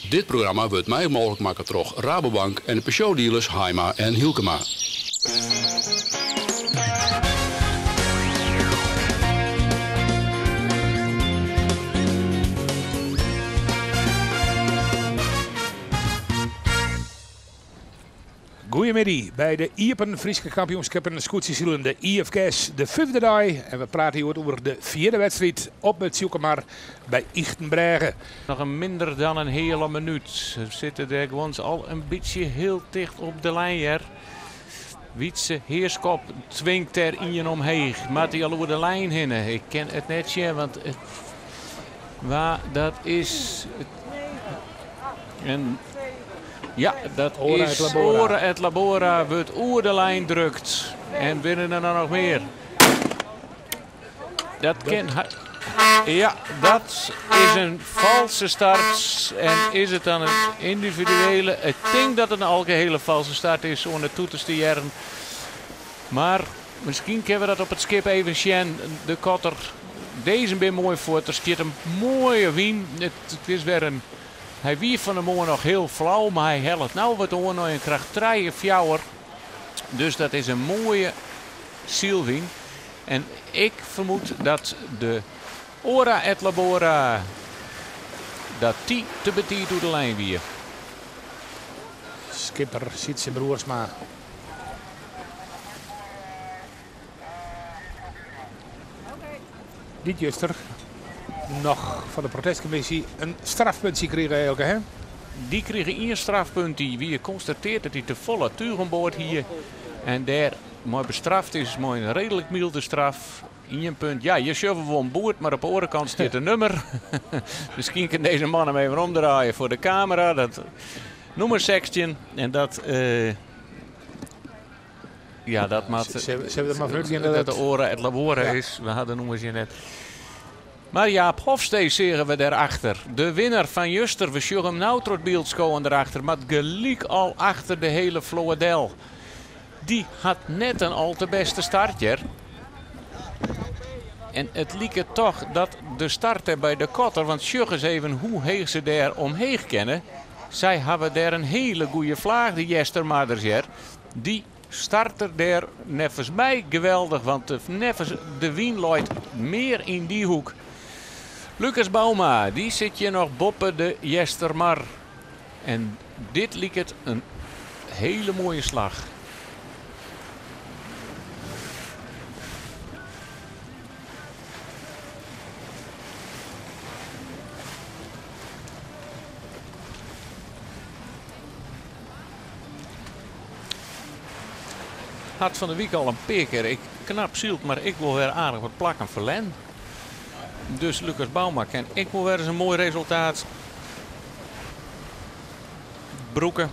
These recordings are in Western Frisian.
Dit programma wurdt mei mooglik makke troch Rabobank en de Peugeot-dealers Haima en Hylkema. Goeiemiddei by de Iepen Fryske Kampioenskippen Skûtsjesilen, de IFKS, de fyfde dei. En we prate hjoed oer de fjirde wedstriid op de Tsjûkemar by Ychtenbrêge. Noch in minder dan in heale minút. Se sitte dêr gewoan al in bytsje hiel ticht op de lijn hear. Wietse Heerschop twingt dêr ien omheech. Moat hy al oer de lijn hinne? Ik kin it net sjen, want it, wa dat is. En ja, dat Ora is et labora. Ora et labora wurdt oer de lijn drukt. En winnen der noch mear. Dat kin. Ja, dat is in falske start. En is it dan in yndividuele? Ik tink dat it in algehele falske start is oan de toeters te hearren. Mar miskien kinne we dat op it skip even sjen. De kotter, dizze bin moai fuort. Der stiet in moaie wyn. It is wer in. Hy wie fan 'e moarn noch hiel flau, mar hy hellet no wat oan nei in kracht trije, fjouwer. Dus dat is in moaie sylwyn. En ik fermoed dat de Ora et Labora dat dy te betiid oer de lijn wie. Skipper Sytse Broersma. Dy't juster noch fan de protestkommisje in strafpuntsje krige, Eelke, hè? Dy krige ien strafpunt. Dy wie konstateard dat hy te folle túch oan board hie. En dêr mei bestraft is mei in reedlik mylde straf. Ien punt. Ja, je sjogge wol in boerd, mar op de oare kant stiet in nûmer. Miskien kin dizze man him even omdraaie foar de kamera. Dat nûmer 16. En dat... Ja, dat moat. Se hawwe der mar fan útgean dat de Ora et Labora is. We ha de nûmers hjir net. Mar Jaap Hofstee seagen we dêrachter. De winner fan juster. We sjogge him no troch it byld skowen derachter. Mar gelyk al achter de hele float del. Dy hat net in al te bêste start hjir. En it liket toch dat de start by de kotter, want sjoch ris even hoe heech se dêr omheech kinne. Sy hawwe dêr in hiele goede flaach, de Eastermarders hjir. Dy starter dêr neffens my geweldich, want de, neffens de wyn leit mear yn dy hoek. Lucas Bouma, dy sit hjir noch boppe de Eastermar. En dit liket in hiele moaie slach. Hat fan de wike al in pear kear ek knap syld, mar ek wol wer aardich wat plakken ferlern. Dus Lucas Bouma kin ek wol wer ris in moai resultaat brûke.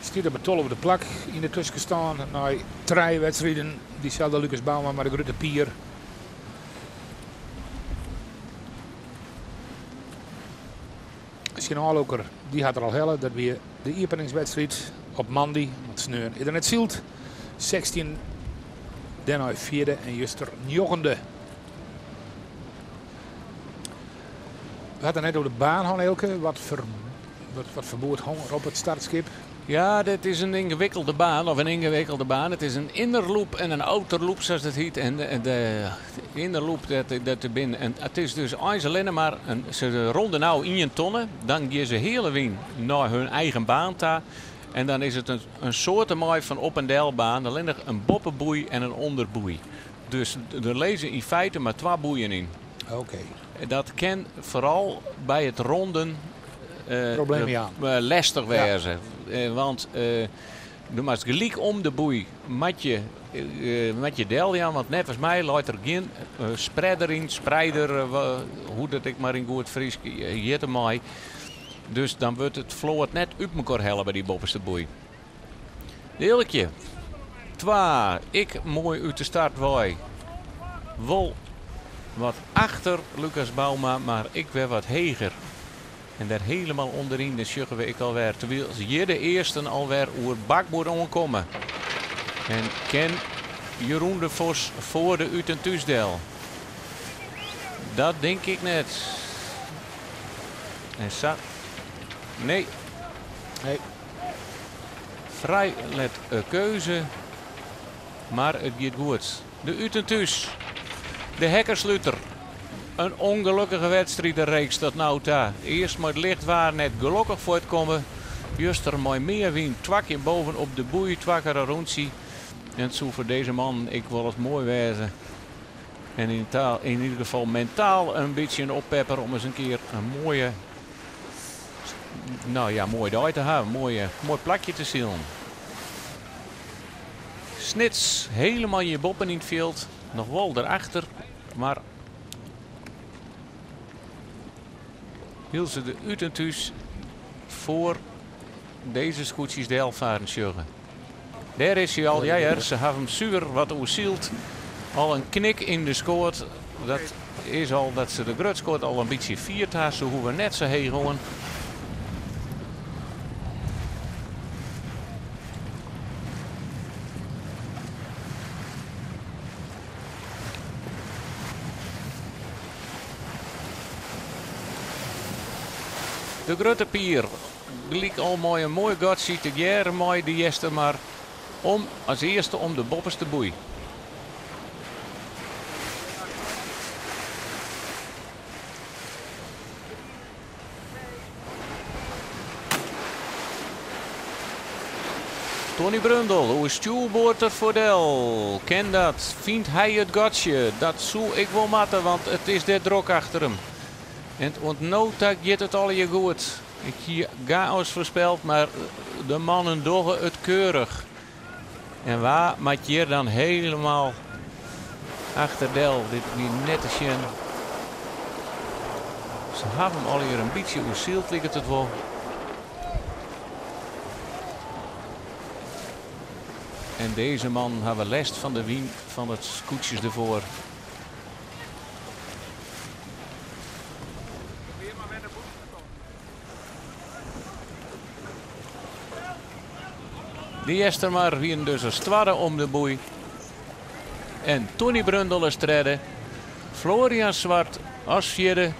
Stiet op it 12e plak yn de tuskenstân nei trije wedstriden. Dyselde Lucas Bouma mei de grutte Pier. Syn ôflûker, dy hat er al helle. Dat wie de iepeningswedstriid op moandei. Want sneon is er net syld. 16, dêrnei fjirde en juster njoggende. We hadden net oer de baan hân, Eelke. Wat foar boerd hong der op it startskip? Ja, dit is in yngewikkelde baan, of in yngewikkelde baan. It is in innerloop en in outerloop, sa't it hjit. En de innerloop, dat bin, en it is dus eins allinne mar, in, se ronde no ien tonne, dan gean se heale wyn nei hun eigen baan ta. En dan is it in soarte mei fan op- en delbaan, allinnich in boppeboei en in ûnderboei. Dus der lizze yn feite mar twa boeien yn. Dat kin foaral by it ronden Probleem jaan. lestich wêze. Want do moatst gelyk om de boei moat je del jaan, want neffens my leit der gjin spreader yn, spreider, hoe dat ek mar yn goed Frysk hjitte mei. Dus dan wurdt it float net út mekoar helle by dy boppeste boei. Eelkje, 2, ik moai út de start wei. Wol wat achter Lucas Bouma, mar ek wer wat heger. En dêr hielendal ûnderyn, dêr sjogge we ek alwer. Terwyl hjir de earsten alwer oer bakboard oankomme. En ken Jeroen de Vos foar de út en thús del. Dat denk ik net. En sa. Nee. Nee. Frij let een keuze. Maar het gaat goed. De Ut en Thús. De hekkersluter. Een ongelukkige wedstrijd de reeks tot nou ta. Eerst moet het licht waar net gelukkig voortkomen. Juster mooi meer wien. Twakje bovenop de boei. Twakker een rondje. En het zou voor deze man ik wel eens mooi wezen. En in ieder geval mentaal een beetje een oppepper om eens een keer een mooie, nou ja, mooi dag te hebben. Een mooi plakje te zien. Snits helemaal je boppen in het veld. Nog wel erachter, maar hield ze de uit en thuis voor deze scootjes de helft sjuggen. Daar is hij al, ja, ja, ze hebben hem zuur wat oerzield. Al een knik in de scoort. Dat is al dat ze de grutskoort al een beetje viert haar. Ze hoeven net zo heen gewoon. De grote pier. Gelijk al mooi een mooi gat ziet de jaren mooi de jester maar om als eerste om de boppenste boei. Tony Brundel, hoe is stuurboord er voor Del? Ken dat? Vindt hij het gatje? Dat zou ik wel matten, want het is de drok achter hem. En ontnota gaat het al je goed. Ik hier chaos voorspeld, maar de mannen doggen het keurig. En waar maak je dan helemaal achter Del? Dit is net te zien. Ze hebben hem al hier een beetje oerzield, ligt het wel. En deze man hebben we last van de wien van het scootjes ervoor. Die Esther maar wien dus als tweede om de boei. En Tony Brundel is derde. Florian Zwart als vierde.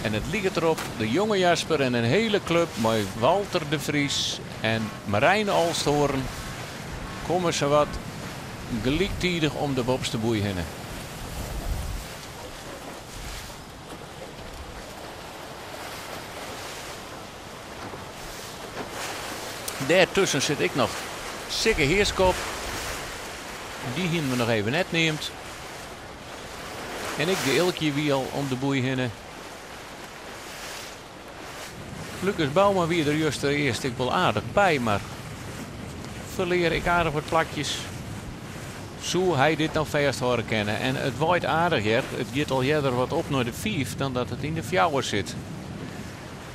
En het ligt erop, de jonge Jasper en een hele club met Walter de Vries en Marijn Alsthoorn komen ze wat gelijktijdig om de bobste boei heen. Daartussen zit ik nog Sikke Heerskop. Die hier we nog even net neemt. En ik de Ilkje wiel om de boei heen. Lucas Bouma wie er juist er eerst ik wel aardig bij, maar verleer ik aardig wat plakjes. Zo hij dit nou vast horen kennen. En het waait aardig hier. Het gaat al eerder wat op naar de 5 dan dat het in de fjouwer zit.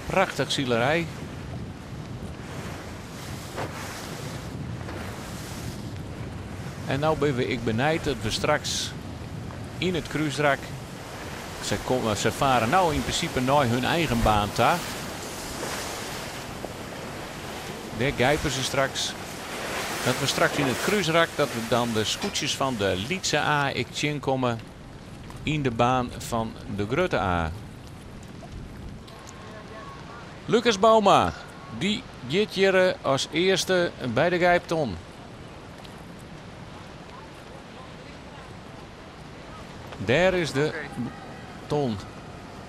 Prachtig zielerij. En nou ben ik benijd dat we straks in het kruisrak. Ze varen nou in principe naar hun eigen baan daar. Daar gijpen ze straks. Dat we straks in het kruisrak, dat we dan de scootjes van de Lietse A ik tjin komen in de baan van de Grutte A. Lucas Bouma, die gaat hier als eerste bij de gijpton. Daar is de ton.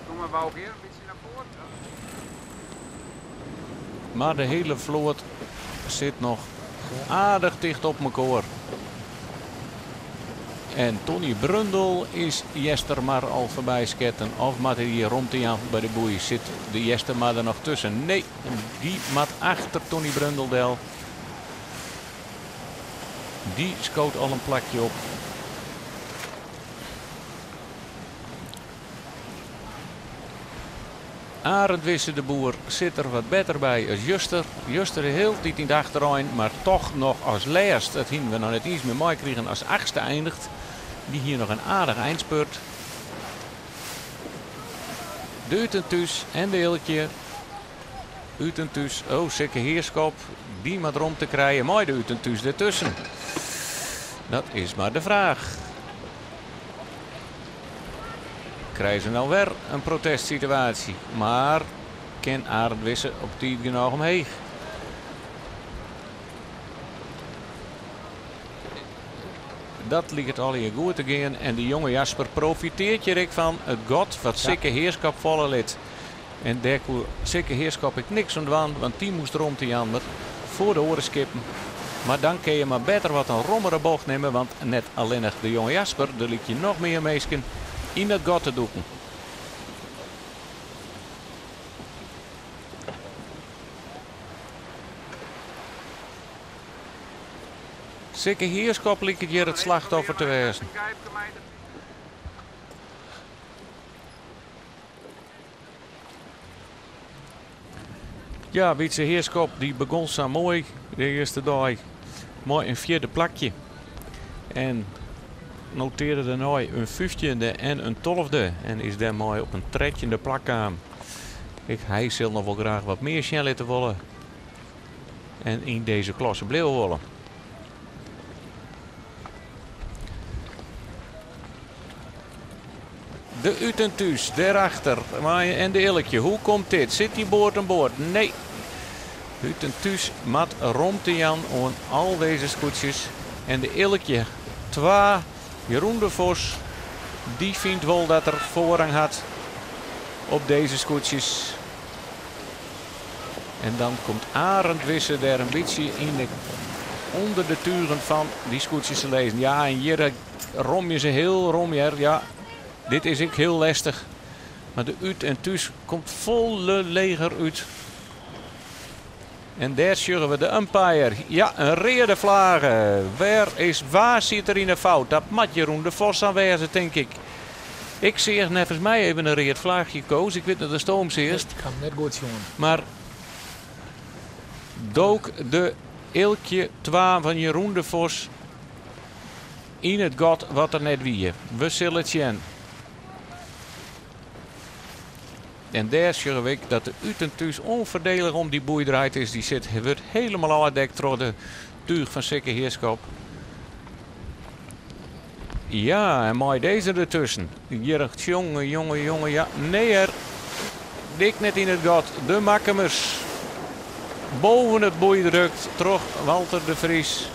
Doe maar wou hier een beetje naar voren. Maar de hele vloot zit nog aardig dicht op mekaar. En Tony Brundel is Jester maar al voorbij sketten. Of moet hij hier rond aan bij de boei? Zit de Jester maar er nog tussen? Nee, die mat achter Tony Brundel del. Die scoot al een plakje op. Arend Wisse de Boer zit er wat beter bij als Juster. Juster heel die in de achterijn, maar toch nog als laatst. Dat zien we nog net iets meer mooi kregen als achtste eindigt. Die hier nog een aardig eindspurt. De Utentus en de Eeltje. Utentus, oh zeker Heerskop. Die maar rond te krijgen. Mooi de Utentus ertussen. Dat is maar de vraag. Krije se no wer in protestsituaasje, mar kin Arend Wisse op tiid genôch omheech. Dat liket allegear goed te gean en de jonge Jasper profiteart hjir ek fan it gat wat Sikke Heerschop falle lit. En dêr koe Sikke Heerschop ek niks oan dwaan, want dy moast romte jaan foar de oare skippen. Mar dan kin je mar better wat in rommere bocht nimme, want net allinnich de jonge Jasper, der lykje noch mear minsken yn dat gat te dûken. Sikke Heerschop liket hjir it slachtoffer te wêzen. Ja, Wytse Heerschop dy begûn sa moai de earste dei mei in fjirde plakje. En notearde dêrnei in fyftjinde en in tolfde en is dêrmei op in trettjinde plak kaam. Ek hy sil noch wol graach wat mear sjen litte wolle en yn dizze klasse bliuwe wolle. De Ut en Thús dêrachter mei en de Ilkje. Hoe komt dit? Sit dy board oan board? Nee. Ut en Thús moat romte jaan oan al dizze skûtsjes. En de Ilkje 2, Jeroen de Vos, dy fynt wol dat er foarrang hat op dizze skûtsjes. En dan komt Arend Wisse dêr in bytsje yn de, ûnder de tugen fan dy skûtsjes te lizzen. Ja, en hjir romje se hiel rom, hear. Ja, dit is ek hiel lestich. Mar de Ut en Thús komt folle leger út. En dêr sjogge we de umpire. Ja, in reade flage. Wêr is, wa sit der yn 'e fout? Dat moat Jeroen de Vos dan wêze, tink ik. Ik seach neffens my even in read flaachje, Koos. Ik wit net oftsto him seachst. Ik ha him net goed sjoen. Mar dook de Eelkje 2 fan Jeroen de Vos yn it gat wat der net wie. We sille it sjen. En dêr sjogge we ek dat de Ut en Thús ûnfoardielich om dy boei draaid is. Dy sit, wurdt hielendal ôfdekt troch de túch fan Sikke Heerschop. Ja, en mei dizze dertusken. Hjir, jonge, jonge, jonge, ja, nee hear. Dik net yn it gat. De Makkumers boven it boei drukt troch Walter de Vries.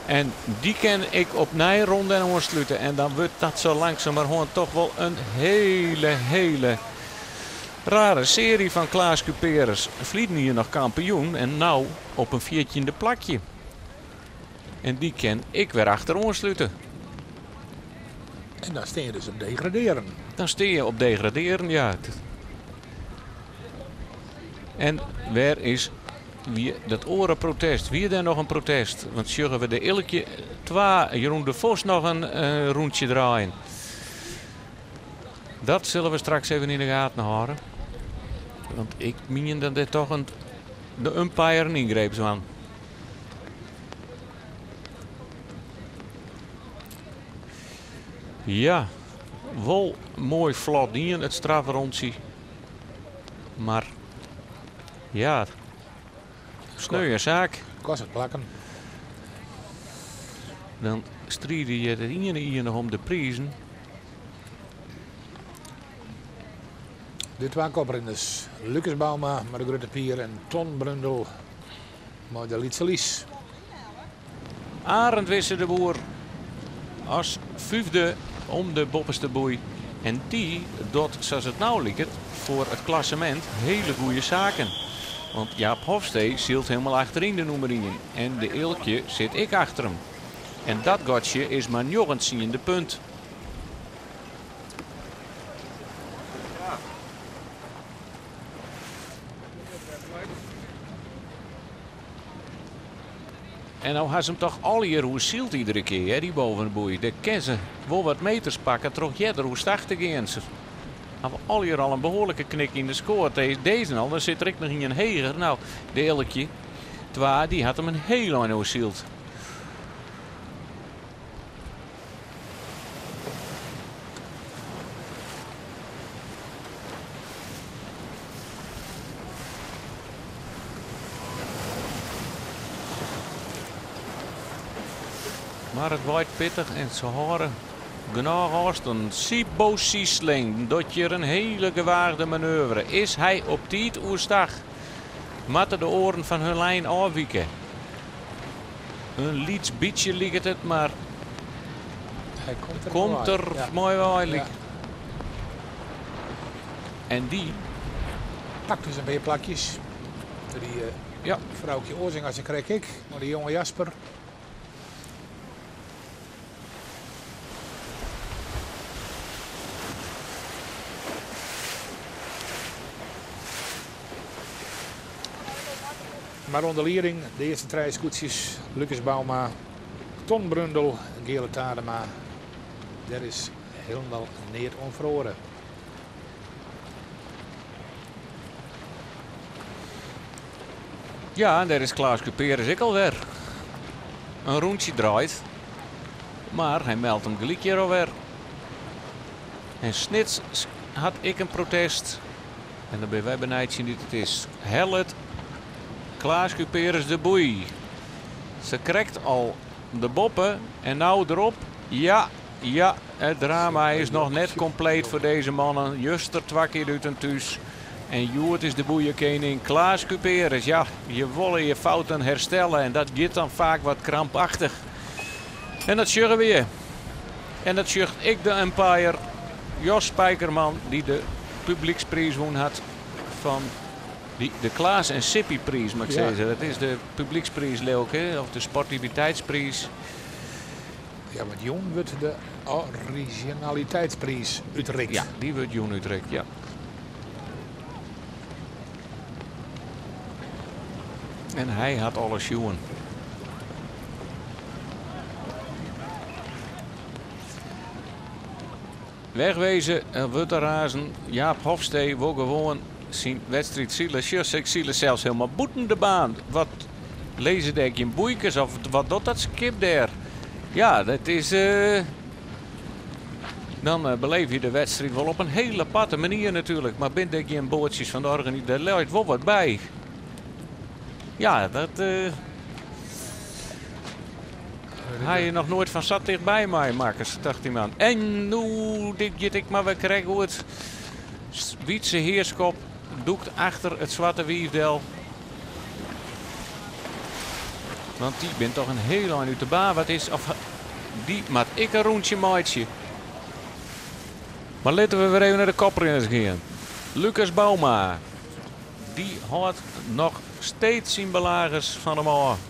En dy kin ek opnij rûn en oanslute. En dan wurdt dat sa langsumerhân toch wol in hiele, hiele rare searje fan Klaas Kuperus. Ferline jier noch kampioen en no op in fjirtjinde plakje. En dy kin ek wer achter oanslute. En dan stean je dus op degraderen. Dan stean je op degraderen, ja. En wêr is wie dat oare protest? Wie der noch in protest? Want sjogge we de Ilkje 2 Jeroen de Vos noch in rûntsje draaien. Dat sille we straks even yn de gaten hâlde. Want ik mien dat dit toch de umpire in yngreep dwaan. Ja, wol moai flot dien, it strafrûntsje. Mar ja, sneue saak. Kostet plakken. Dan stride je it iene jier noch om de prizen. De twa koprinners, Lucas Bouma mei de Grutte Pier en Ton Brundel mei de Lytse Lys. Arend Wisse de Boer as fyfde om de boppeste boei. En dy docht, sa't it no liket, foar it klassemint hiele goede saken. Want Jaap Hofstee sylt hielendal achteryn de nûmer ien. En de Eelkje sit ek achter him. En dat gatsje is mar njoggentiende punt. En no ha se him toch allegear oersyld iedere kear, hè, dy bovenboei. Dêr kinne se wol wat meters pakke troch earder oerstach te gean. Se hawwe allegear al in behoarlike knik yn de skoat. Dizze al, dan sit der ek noch ien heger. No, de Eelkje 2, dy hat him in hiel ein oersyld. Mar it waait pittich en se hâlde Genôch ôfstân. Siebo Siesling docht hjir in hele gewaagde manoeuvre. Is hy op tiid oerstach? Moatte de oaren fan hun lijn ôfwike? In lyts bytsje liket it, mar Hy komt der komt wei. der Ja. moai wei. Ja. En dy Pakt dus in pear plakjes. Die Ja. Froukje Ozinga se krekt ek, mar de jonge Jasper. Maar onder leiding, de eerste drie scootjes, Lucas Bouma, Ton Brundel, Geale Tadema. Daar is helemaal neat oan feroare. Ja, en dêr is Klaas Kuperus ek alwer. In rûntsje draait. Mar hy meldt him gelyk hjir alwer. En Snits hat ek in protest. En dan binne wy benijd tsjin dy't it is. Hellet Klaas Kuperus de boei. Se krekt al de boppe en nou derop. Ja, ja, it drama is noch net kompleet foar dizze mannen. Juster twa kear út en thús. En hjoed is de boeiekening Klaas Kuperus. Ja, je wolle je fouten herstelle en dat giet dan faak wat krampachtich. En dat sjogge we hjir. En dat sjocht ek de umpire Jos Spijkerman, dy't de publykspriis wûn hat fan die, de Klaas en Sippy-priis, moat ik sizze. Dat is de publykspriis, leau ik, hè? Of de sportiviteitspriis. Ja, want jûn wurdt de originaliteitspriis útrikt. Ja, dy wurdt jûn útrikt, ja. En hy hat alles sjoen. Wegwezen, er wurdt er razen. Jaap Hofstee wol gewoan syn wedstriid sile. Sjoch, ik sile sels hielendal bûten de baan. Wat lizze dêr gjin boeikes of wat docht dat skip dêr? Ja, dat is. Dan beleef je de wedstriid wol op in hiele aparte manier natuerlik. Mar binne der gjin boatsjes fan de organisaasje? Dêr leit wol wat by. Ja, dat. Ha je noch noait fan sa tichtby meimakke, tocht dy man. En no, dit giet ek mar wer krekt goed. Wietse Heerschop dûkt achter it swarte wiif del. Want dy binne toch in hiel ein út de baan. Wat is, of, dy moat ek in rûntsje meitsje. Mar litte we wer even nei de koprinners gean. Lucas Bouma. Dy hâldt noch steeds syn belagers fan him ôf.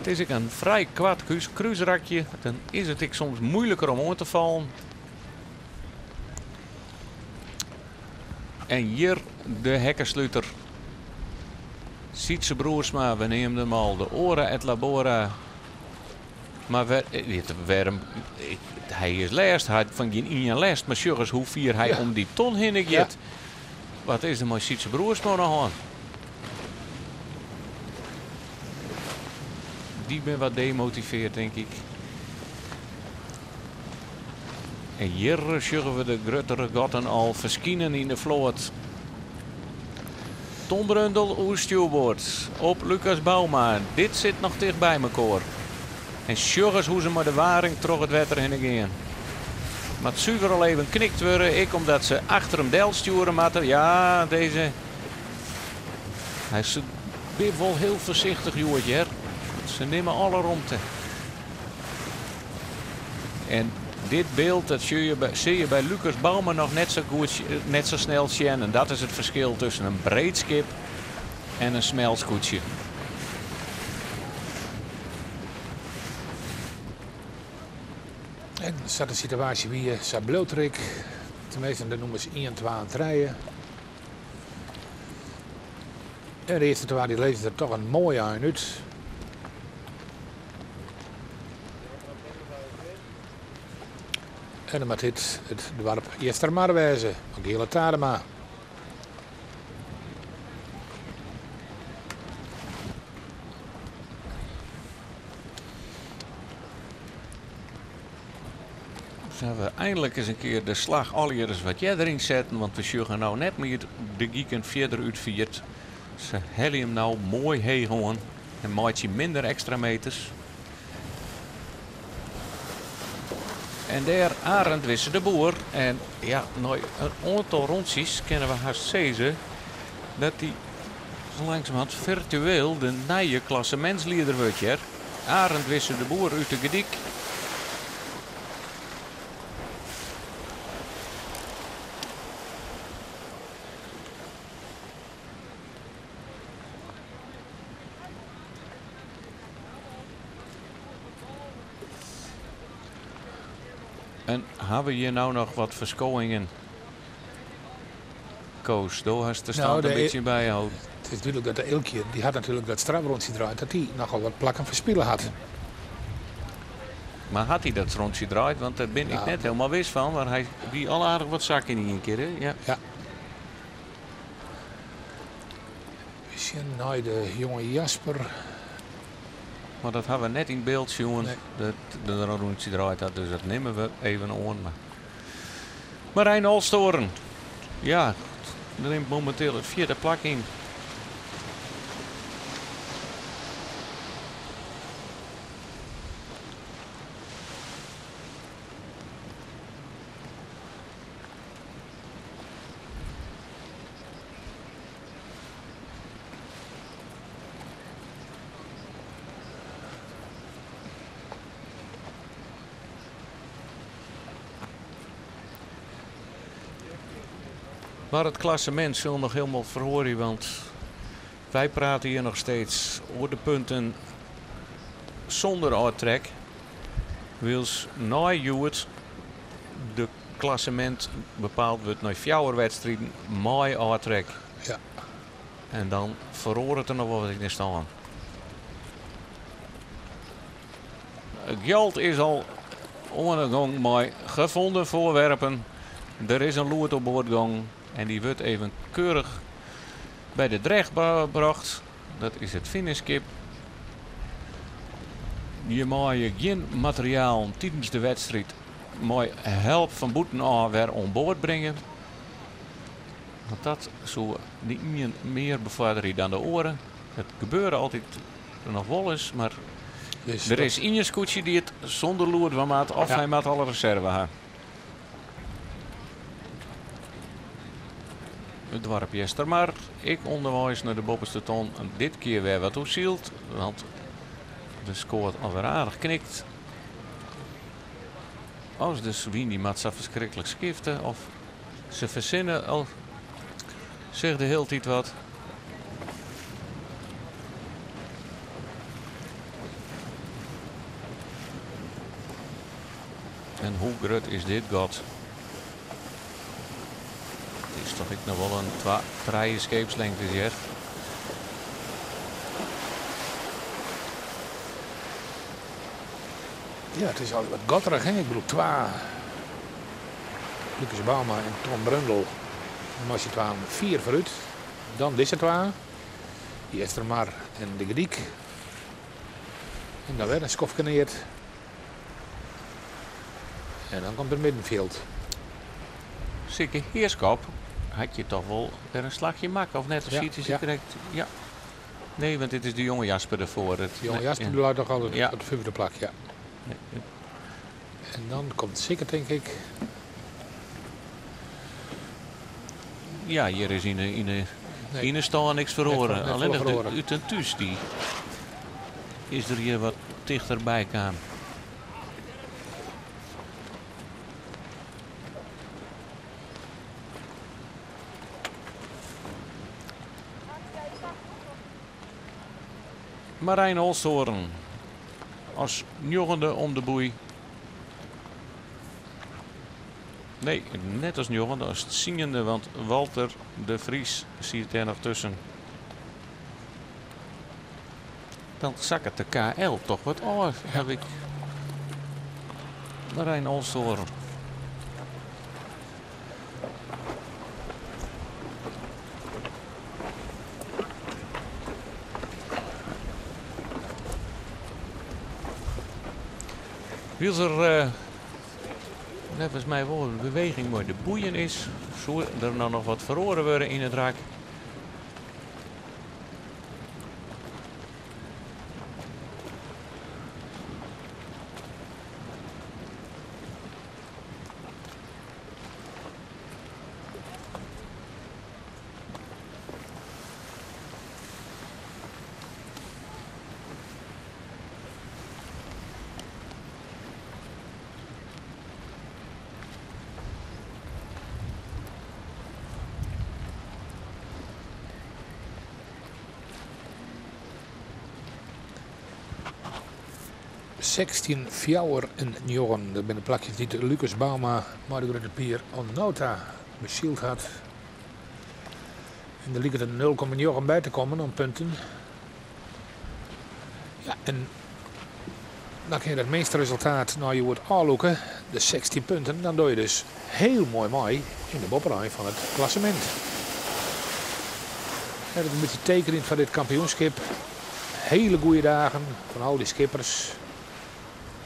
It is ek in frij koart krúsrakje. Dan is it ek soms muoiliker om oan te fallen. En hjir de hekkensluter. Sietse Broersma, we neamden him al. De Ora et Labora. Mar wêrom, hy is lêst, hy hat fan gjin ien lêst. Mar sjoch ris hoe fier hy om dy ton hinne giet. Wat is der mei Sietse Broersma oan de hân? Dy bin wat demotiveard, tink ik. En hjir sjogge we de gruttere gatten al ferskinen yn de float. Tom Brundel oer stjoerboard op Lucas Bouma. Dit sit noch ticht by mekoar. En sjoch ris hoe se mei de waring troch it wetter hinne gean. Moat suver al even knikt wurde, ek omdat se achter him del stjoere moatte. Ja, dizze. Hy is wol hiel foarsichtich, hjoed, hear. Se nimme alle romte. En dit byld, dat sille je by Lucas Bouma noch net sa goed, net sa snel sjen. En dat is it ferskil tusken in breed skip en in smel skûtsje. En sa de situaasje wie, sa bliuwt er ek. Teminsten de nûmers 1, 2 en 3. En de earste twa dy lizze der toch in moaie ein út. En dan moat dit it doarp Eastermar wêze, fan Geale Tadema. Sa we einlik ris in kear de slach allegear ris wat earder ynsetten, want we sjogge no net mear de giken fierder útfierd. Se helje him no moai heech oan en meitsje minder ekstra meters. En dêr Arend Wisse de Boer. En ja, nei in oantal rûntsjes kinne we hast sizze dat hy langsumerhand firtueel de nije klassemintslieder wurdt hjir. Arend Wisse de Boer út De Gerdyk. En hawwe we hjir no noch wat ferskowingen? Koos, do hast de stand in bytsje byholden. It is dúdlik dat de Eelkje, dy hat natuerlik dat strafrûntsje draaid, dat dy nochal wat plakken ferspile hat. Mar hat hy dat rûntsje draaid? Want dêr bin ik net hielendal wis fan, mar hy wie al aardich wat sakke yn ien kear. Hè? Ja. Ja. We sjen nei de jonge Jasper. Mar dat hawwe we net yn byld sjoen, Nee. dat er in rûntsje draaid hat, dus dat nimme we even oan. Mar Marijn Olsthoorn, ja, nimt mominteel it fjirde plak yn. Mar it klassemint sil noch hielendal feroarje, want wy prate hjir noch steeds oer de punten sûnder ôftrek. Wylst nei hjoed de klassemint bepaald wurdt nei fjouwer wedstriden mei ôftrek. Ja. En dan feroaret der noch wol wat yn de stân. Gjalt is al oan de gong mei gevonden voorwerpen. Der is in lûd op board gong en dy wurdt even keurich by de Drecht brocht. Dat is it finishskip. Je meie gjin materialen tidens de wedstriid mei help fan bûtenôf wer oan board bringe. Want dat soe de ien mear befoarderje dan de oare. It gebeurde altyd noch wolris, mar Dus der dat is ien skûtsje dy't it sûnder lûd dwaan moat of Ja. hy moat alle reserve ha. It doarp Eastermar, ek ûnderweis nei de boppeste ton. Dit kear wer wat oersyld, want de skoat alwer aardich knikt. As de wyn dy moat sa ferskriklik skifte of se fersinne al sich de hiele tiid wat. En hoe grut is dit gat? It is toch ek noch wol in twa, trije skeepslengtes hjir. Ja, it is altyd wat gatterich, hè? Ik bedoel, twa Lucas Bouma en Tom Brundel. Dan moast je twa vier foarút. Dan dizze twa. Eastermar en de Gerdyk. En dan wer in skoftke neat. En dan komt der middenfjild. Sikke Heerschop hat je toch wol wer in slachje makke, of net? Of Ja, siet is ja. krekt? Ja. Nee, want dit is de jonge Jasper derfoar. De jonge Nee, Jasper ja. die leit noch al Ja. op het vijfde plak, ja. Nee, nee. En dan komt Sikke, denk ik. Ja, hjir is Nee. yn de stân niks feroare. Net Allinnich folle feroare. út en thús dy is der hjir wat tichterby kaam. Marijn Olsthoorn as njoggende om de boei. Nee, net as njoggende, as tsiende, want Walter de Vries siet dêr noch tusken. Dan sakket de KL toch wat ôf, haw ik. Marijn Olsthoorn. Wylst der neffens my wol in beweging mei de boeien is, soe der no noch wat feroare wurde yn it rak. 16, fjouwer en njoggen. Dat binne de plakjes dy't Lucas Bouma mei de Grutte Pier oant no ta besyld hat. En der liket in 0,9 by te kommen oan punten. Ja, en dan kin je dat minste resultaat nei hjoed ôflûke, de 16 punten. Dan doch je dus hiel moai mei yn de bopperein fan it klassemint. Dat is in bytsje tekenjend foar dit kampioenskip. Hele goede dagen fan al dy skippers.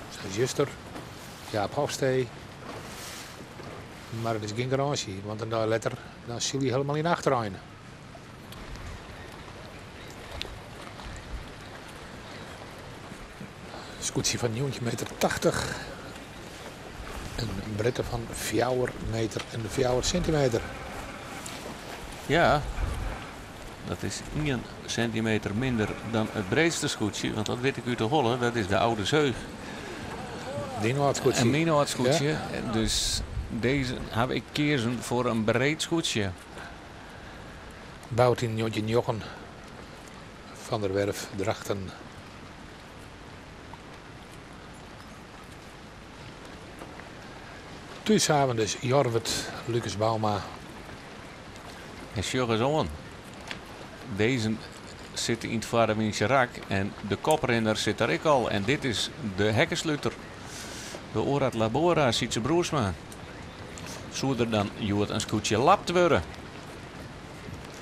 Sa as juster, Jaap Hofstee. Mar it is gjin garânsje, want in dei letter dan sile je hielendal yn de achterein. Skûtsje fan njoggentjin meter tachtich en in breedte fan fjouwer meter en fjouwer sintimeter. Ja, dat is ien sintimeter minder dan it breedste skûtsje, want dat wit ik út de holle, dat is de Oude Zeug. Dyn âld skûtsje. En myn âld skûtsje. Ja. Dus dizze haw ik keazen foar in breed skûtsje. Boud yn njoggentjin njoggen, Van der Werf, Drachten. Thúshaven dus Jorwert, Lucas Bouma. En sjoch ris oan. Dizze sit yn it foarewynse rak en de koprinner sit der ek al. En dit is de hekkesluter. De Orad Labora, Sytse Broersma. Soe der dan hjoed in skûtsje lapt wurde?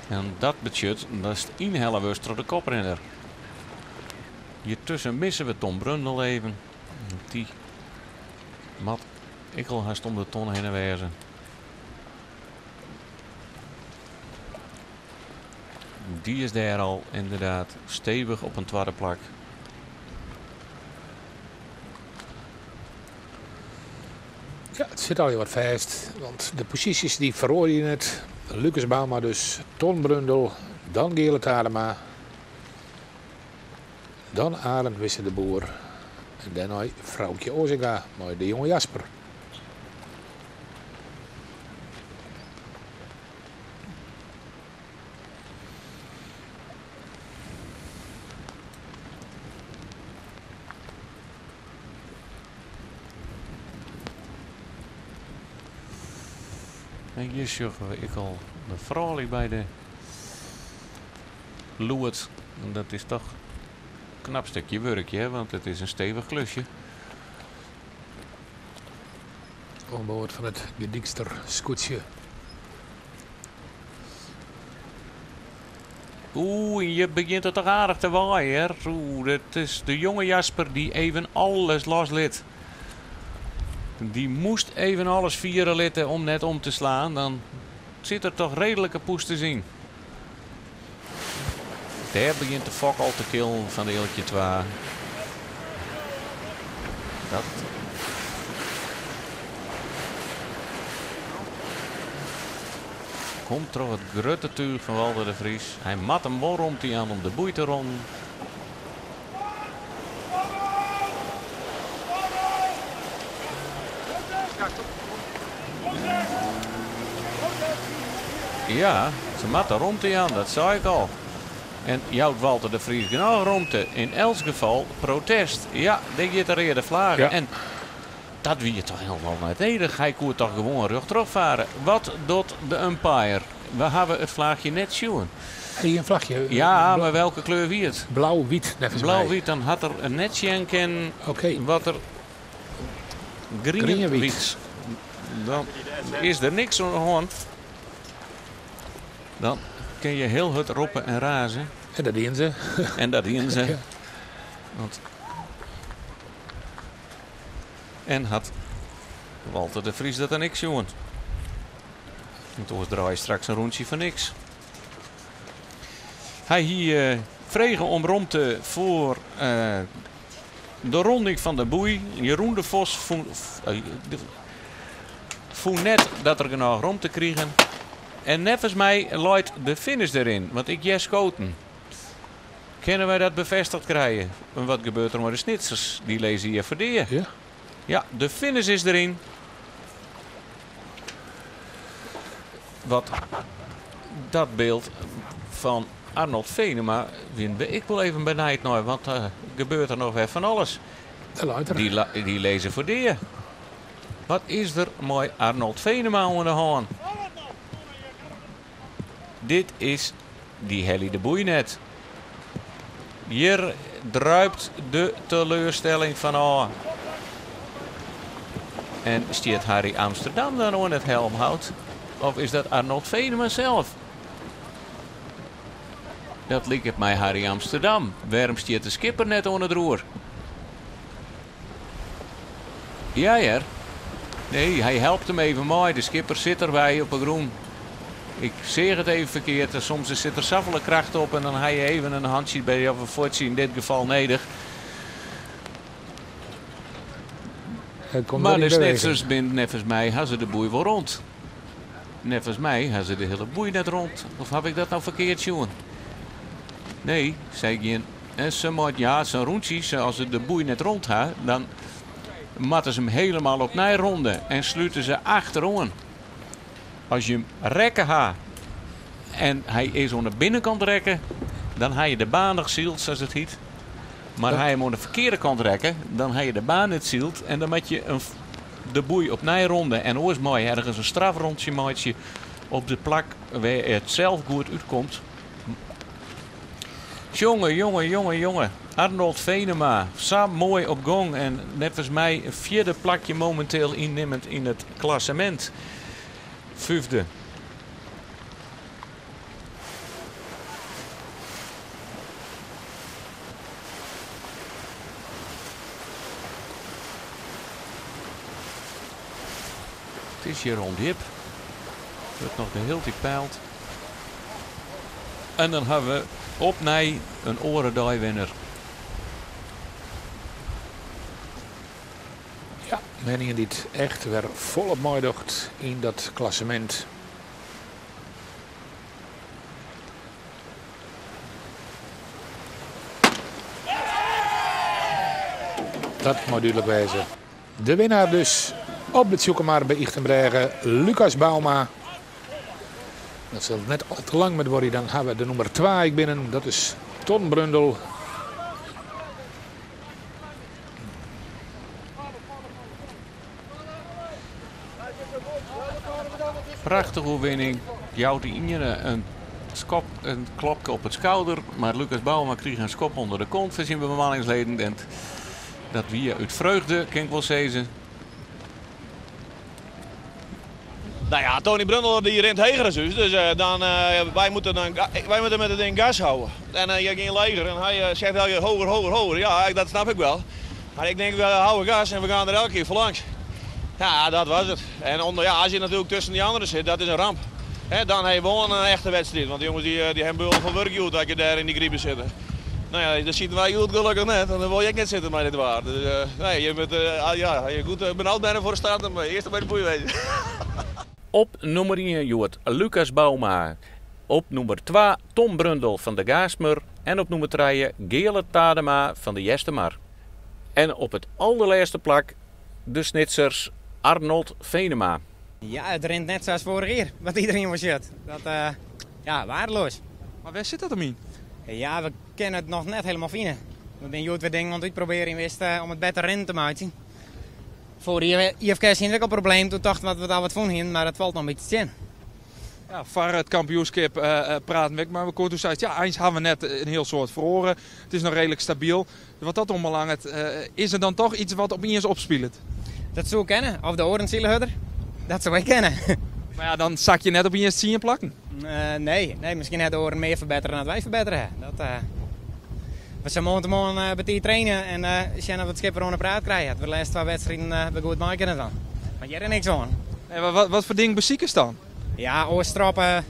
En dat betsjut datst ynhelle wurdst troch de koprinner. Hjirtusken misse we Tom Brundel even. Dy moat ek al hast om de ton hinne wêze. Dy is dêr al ynderdaad stevich op in twadde plak. Ja, it sit allegear wat fêst, want de posysjes dy feroarje net. Lucas Bouma dus, Ton Brundel, dan Geale Tadema, dan Arend Wisse de Boer en dêrnei Froukje Ozinga mei de jonge Jasper. En hjir sjogge we ek al de froulju by de lûd. En dat is toch in knap stikje wurk, hè? Want it is in stevich klusje. Oan board fan it Gedykster skûtsje. Oeh, hjir begjint it toch aardich te waaien, hear. Oeh, dat is de jonge Jasper dy't even alles loslit. Dy moast even alles fiere litte om net om te slaan. Dan sit der toch reedlike poesters yn. Dêr begjint de fok al te killen fan de Eeltje 2. Dat komt troch it grutte túch fan Walter de Vries. Hy moat him wol romte jaan om de boei te ronnen. Ja, se moatte romte jaan, dat sei ik al. En jout Walter de Vries genôch romte? Yn elts gefal protest. Ja, dêr giet de reade flage. Ja. En dat wie toch hielendal net nedich. Hy koe toch gewoan rjochtroch farre. Wat docht de umpire? We hawwe it flaachje net sjoen. Hie in flachje? Ja, mar welke kleur wie it? Blau-wyt, neffens my. Blau-wyt, dan hat er net sjen kinnen wat er grien Grien-wyt. wyt. Dan is der niks oan de hân. Dan kin je hiel hurd roppe en raze. En dat dienen se. En dat dienen se. Ja. Want en hat Walter de Vries dat dan ek sjoen? Want oars draai je straks in rûntsje foar niks. Hy hie frege om romte foar de ronding fan de boei. Jeroen de Vos fûn net dat er genôch romte krige. En neffens my leit de finish deryn, want ik hear skoten. Kinne wy dat befêstigd krije? En wat gebeurt der mei de Snitsers? Dy lizze hjir foar dea. Ja. Ja, de finish is deryn. Wat dat byld fan Arnold Venema wiene we ek wol even benijd nei, want der gebeurt der noch wer fan alles. De luiter. Dy lizze foar dea. Wat is der mei Arnold Venema oan de hân? Dit is dy helje de boei net. Hjir druipt de teleurstelling fan ôf. En stiet Harry Amsterdam dan oan it helmhout? Of is dat Arnold Venema sels? Dat liket my Harry Amsterdam. Wêrom stiet de skipper net oan it roer? Ja hear. Nee, hy helpt him even mei. De skipper sit derby op 'e grûn. Ik seach it even ferkeard. Soms sit der safolle kracht op en dan ha je even in hantsje by of in fuotsje yn dit gefal nedich. Komt Mar wer de yn beweging. Snitsers binne neffens my ha se de boei wol rond. Neffens my ha se de hiele boei net rond. Of haw ik dat no ferkeard sjoen? Nee, sy gean en se moat ja, sa'n rûntsje, se as se de boei net rond ha, dan moatte se him helemaal opnij ronde en slute se achteroan. As je him rekke ha en hy is oan de binnenkant rekke, dan ha je de baan noch syld, sa't it hyt. Mar ha je him oan de ferkearde kant rekke, dan ha je de baan net syld en dan moat je de boei opnij ronde. En oars mei je ergens in strafrûntsje meitsje op de plak wêr it sels goed útkomt. Jonge, jonge, jonge, jonge. Arnold Venema, sa moai op gong en neffens my in fjirde plakje mominteel ynnimmend yn it klassemint. Fyfde. It is hjir ûndjip. Wurdt noch de hiele tiid peild. En dan hawwe we opnij in oare deiwinner. Ja, en ien dy't echt wer folop meidocht yn dat klassemint. Dat mei dúdlik wêze. De winnaar dus op de Tsjûkemar by Ychtenbrêge, Lucas Bouma. Dat sil net al te lang mear duorje. Dan hawwe we de nûmer 2 ek binnen. Dat is Ton Brundel. Prachtige oerwinning. Jout de iene in skop, in klopke op it skouder. Mar Lucas Bouma krige in skop ûnder de kont fan syn bemanningsleden. En dat wie út freugde, kin ik wol sizze. Nou ja, Tony Brundel die rint heger as ús, dus dan, wy moeten dan, wy moeten met it ding gas houwe. En je gean leger en hy zegt elke kear hoger, hoger, hoger. Ja, dat snap ik wel. Maar ik denk, we houden gas en we gaan er elke keer voor langs. Ja, dat was het. En onder, ja, als je natuurlijk tussen die anderen zit, dat is een ramp. Hè, dan heb je wel een echte wedstrijd. Want die jongens die hebben wel van werk dat je daar in die griepen zitten. Nou ja, daar zitten wij goed gelukkig net. En dan wil je ook net zitten met dit waar. Dus, nee, je bent, ah, ja, je goed benauwd bijna voor de start, maar eerst bij de boei wezen. Op nûmer 1 hjoed Lucas Bouma. Op nûmer 2 Tom Brundel fan de Gaastmer. En op nûmer 3 Geale Tadema fan de Eastermar. En op it alderlêste plak de Snitsers Arnold Venema. Ja, it rint net sa as foarich jier, wat iderien wol sjocht. Dat, ja, waardeloas. Mar wêr sit dat him yn? Ja, we kinne it noch net helemaal fine. We binne hjoed wer dingen oan it útprobearjen west om it better rinnen te meitsjen. Foarich jier IFKS hiene we ek al probleem, toen tochten we dat we it al wat fûn hiene, mar it falt noch in bytsje tsjin. Ja, foar it kampioenskip praten we ek mei elkoar. Toen seist, ja, eins hawwe we net in hiel soad feroare. It is noch reedlik stabyl. Wat dat oanbelanget, is der dan toch iets wat opiens opspilet? Dat soe kinne. Of de oaren sile hurder. Dat soe ek kinne. Mar ja, dan sak je net opiens 10 plakken. Nee, nee, miskien ha de oaren mear ferbettere dan wij ferbettere ha. Dat, we sille moarntemoarn betiid traine en sjen oft we it skip wer oan de praat krije. Dat we de lêste 2 wedstriden wer goed mei kinne dwaan. Want hjir is niks oan. En wat foar ding besikest dan? Ja, oars stroppe,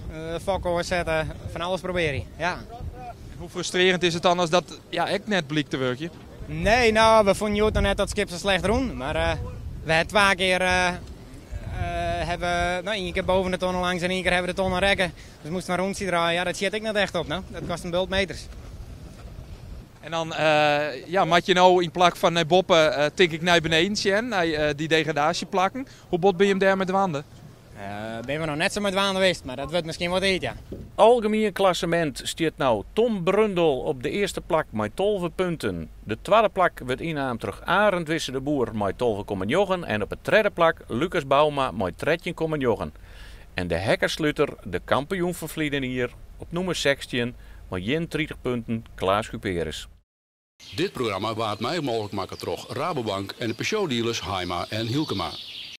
fok oars sette, fan alles probearje. Ja. En hoe frustrearjend is it dan as dat, ja, ek net blykt te wurkjen? Nee, nou, we fûnen hjoed noch net dat it skip sa slecht rûn. Mar we ha 2 kear hawwe, nou, ien kear boven de tonne langs en ien kear hawwe we de tonne rekke. Dus moasten we in rûntsje draaien. Ja, dat sjit ek net echt op, no. Dat kost in bult meters. En dan ja, moat je no yn plak fan nei boppe, tink ik, nei beneden sjen, nei dy degradaasjeplakken. Hoe bot bin je him dêrmei dwaande? Binne we noch net sa mei dwaande west, mar dat wurdt miskien wol tiid, ja. Algemien klassemint stiet no Tom Brundel op de earste plak mei 12 punten. De twadde plak wurdt ynnaam troch Arend Wisse de Boer mei 12,9 en op it tredde plak Lucas Bouma mei 13,9. En de hekkesluter, de kampioen fan ferline jier, op nûmer 16 mei 31 punten Klaas Cuperus. Dit programma waard mei mooglik makke troch Rabobank en de Peugeot dealers Haima en Hylkema.